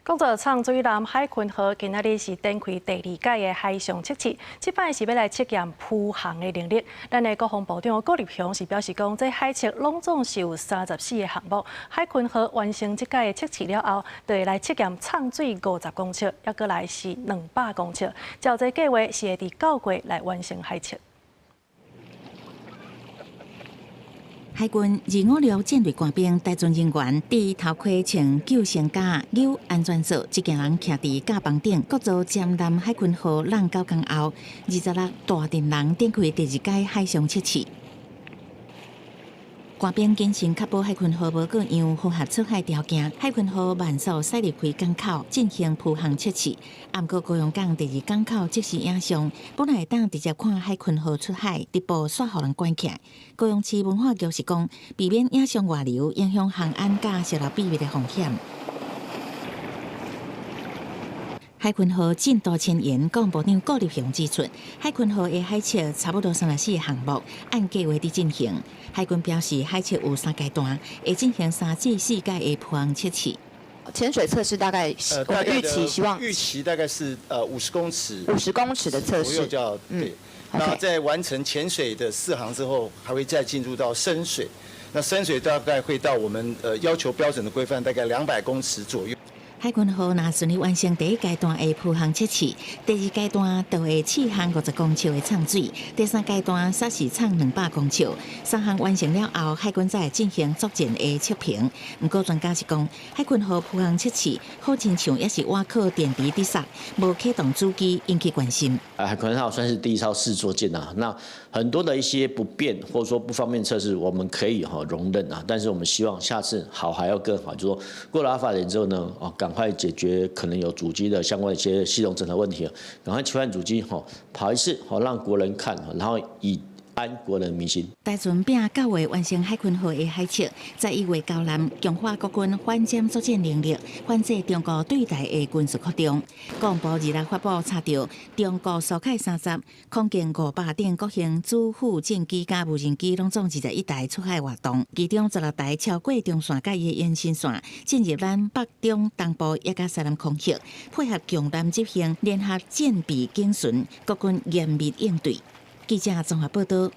講到藏水艦海鯤號，今仔日是展開第二屆的海上測試，這擺是欲來測驗浮航的能力。咱的國防部長郭立雄是表示講，這海測攏總是有34個項目。海鯤號完成這屆的測試了後，就會來測驗藏水50公尺，猶閣來是200公尺。照這計劃是會佇9月來完成海測。海軍256戰隊官兵帶船人員佇頭盔穿救生甲扭安全索，這行人徛佇甲板頂，閣做潛艦海鯤號浪九工後，26大陣人展開第二屆海上測試。官兵謹慎確保海鯤號無過樣符合出海條件。海鯤號慢速駛入開港口進行浮航測試。毋過高雄港第二港口即時影像，本來會當直接看海鯤號出海，直播煞予人關起來。高雄市文化局是講，避免影像外流，影響航安佮洩露秘密的風險。海鯤號進度前沿，國防部長郭立雄指出，海鯤號的海測差不多34個項目，按計劃佇進行。海軍表示，海測有三階段，會進行3至4屆的浮航測試。潛水測試大概，我們預期希望預期大概是50公尺，50公尺的測試，叫對。那在完成淺水的試航之後，還會再進入到深水。那深水大概會到我們要求標準的規範，大概200公尺左右。海鯤號若順利完成第一階段的浮航測試，第二階段就會試航50公尺的藏水，第三階段則是藏200公尺。三項完成了後，海軍再會進行作戰的測評。毋過專家是講，海鯤號浮航測試好親像猶是倚靠電池佇索，無啟動主機引起關心。海鯤號算是第一艘試作艦啊，那很多的一些不便或者說不方便測試，我們可以哈容忍啊，但是我們希望下次好還要更好，就是說過了阿法點之後呢，哦趕快解決可能有主機的相關一些系統整合問題，趕快切換主機，吼跑一次，好讓國人看，然後以安國人民心。大船拚9月完成海鯤號的海測，11月交艦強化國軍反潛作戰能力，反制中國對台的軍事擴張。國防部26發布查著中國蘇凱30、空勁500等各型主副戰機佮無人機，攏總21台出海活動，其中16台超過中線佮伊的延伸線，進入咱北中東部也佮西南空域，配合強艦執行聯合戰備警巡，國軍嚴密應對。記者綜合報道。